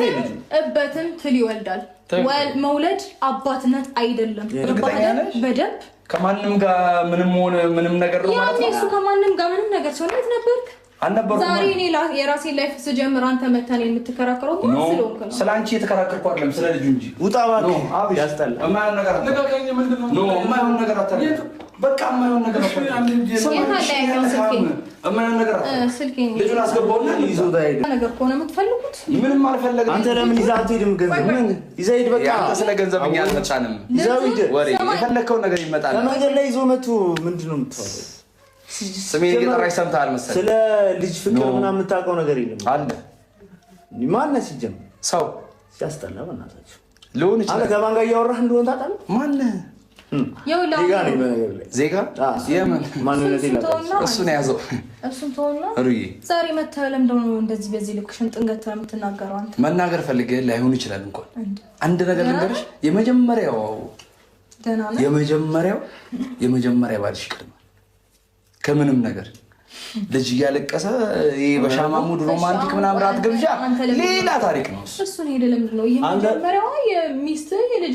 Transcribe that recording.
እበትም እበትም ትል ይወልዳል። መውለድ አባትነት አይደለም። እርግጠኛ ነሽ? በደንብ። ከማንም ጋር ምንም ሆነ ምንም ነገር ነው ማለት ያኔ ነው። እሱ ከማንም ጋር ምንም ነገር ሲሆን የት ነበርክ? አልነበርኩም። ዛሬ እኔ የራሴን life ስጀምር አንተ መተህ እኔን የምትከራከረው No፣ ማን ስለሆንክ ነው? ስለ አንቺ የተከራከርኩ አይደለም፣ ስለ ልጁ እንጂ። ውጣ No፣ እባክህ፣ አብሽ፣ ያስጠላል። የማይሆን ነገር አታድርግ። ልቀቀኝ። ምንድን ነው? No፣ የማይሆን ነገር አታድርግ። በቃ የማይሆን ነገር አታድርግ። ስማ፣ የት አለ ያኛው ስልኬ? የማይሆን ነገር አታድርግ። ስልኬን ልጁን አስገባውና ይዞት አይሄድም። ነገር ከሆነ የምትፈልጉት ምንም አልፈለግንም። አንተ ለምን ይዘህ አትሄድም? ገንዘብ ምን ይዘህ ሂድ በቃ። አንተ ስለ ገንዘብ እኛ አልመጣንም። ይዘው ሂድ። ወሬ ስማኝ። የፈለግከውን ነገር ይመጣል። ከመንገድ ላይ ይዞ መቶ ምንድን ነው የምታወራው? ስሜን እየጠራች ሰምተሃል መሰለኝ። ስለ ልጅ ፍቅር No። ምናምን የምታውቀው ነገር የለም። አለ። ማነህ ሲጀምር? ሰው ሲያስጠላ በእናታችሁ። ሊሆን አንተ ይችላል። ከማን ጋር እያወራህ እንደሆነ ታውቃለህ? ማነህ? ይኸውልህ ዜጋ ነኝ በነገር ላይ። ዜጋ የምን? ማንነት እሱን ተውና እሱን የያዘው እሱን ተውና ሩዬ። ዛሬ መተህ ለምንድን ነው እንደዚህ በዚህ ልክ ሽንጥን ገትረህ የምትናገረው አንተ? መናገር ፈልገህ ላይሆን ይችላል። እንኳን እንደ አንድ ነገር ልንገርሽ፣ የመጀመሪያው ደህና ነህ? የመጀመሪያ ባልሽ ይቀድማል ከምንም ነገር። ልጅ እያለቀሰ ይሄ በሻማ mood romantic ምናምን ራት ግብዣ አንተ ለምን- ሌላ ታሪክ ነው እሱ። እሱን ሄደህ ለምንድን ነው የመጀመሪያዋ የሚስትህ የልጅ